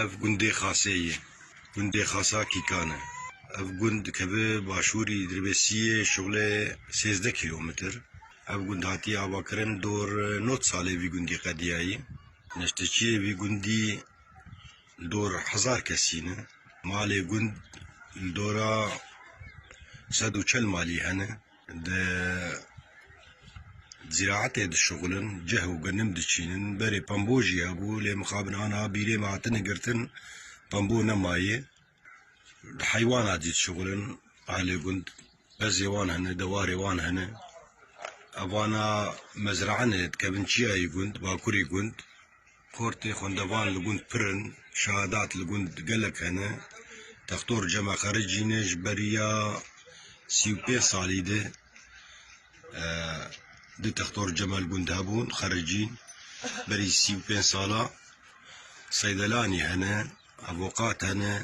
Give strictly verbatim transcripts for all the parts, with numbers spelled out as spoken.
Ev gundê Xasê ye. Gundê Xasa Kîkan e. Ev gund dikeve başûrî Dirbêsiyê şixulê sêzdeh kîlometr. Ev gund hatiye avakirin dor nod salê vî gundî qediyayî. Neşteçiyê vî gundî li dor hezar kesî ne. Malê gund li dora sed û çel malî hene. Di zîraetê dişixulin, ceh û genim diçînin. Berê pembo jî hebû, lê mixabin ana bîrê me hatine girtin, pembo nemaye. Di heywana dî dişixulin, ehlê gund, bezê wan hene, dewarê wan hene. Evana mezraa ne, dikevin çiyayê gund, bakurê gund. Xortê xwendevan li gund pir in, şehadat li gund gelek hene. Textor Cema xericîne ji beriya sî û pênc salî de, e, du textor Cema li gund hebûn, xericîn. Berî sî û pênc sala seydelanî hene, avokat hene.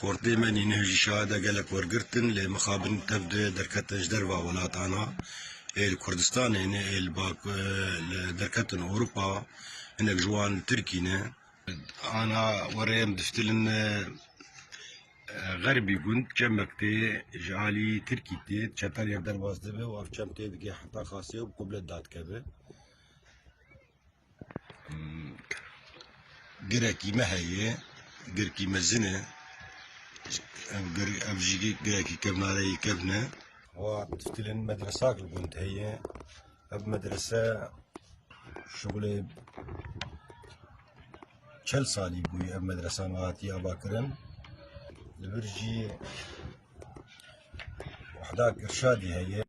Xortê me nîne jî şahada gelek wergirtin, lê mixabin tev de derketin ji derva welatana. Ê li Kurdistanê ne, ê li bak-, li derketin Ewropa, hinek ji wan li Tirkî ne. Ana were em diftilin, e, e, xerbî gund, cemek tê, ji alî Tirkî tê, çeperê derbas dibe û ev çem tê dike heta Xasê û bi qublet dadikeve. Hmm, girekî me heye, girkî mezin e. Ev gir-, ev jî gi-, girekî kevnareyî kevn e. Wa diftilin medresak li gund heye. Ev medrese şixulê çel salî bûye ev medresa me hatiye avakirin. Li vir jî Wehda Kirşadî heye.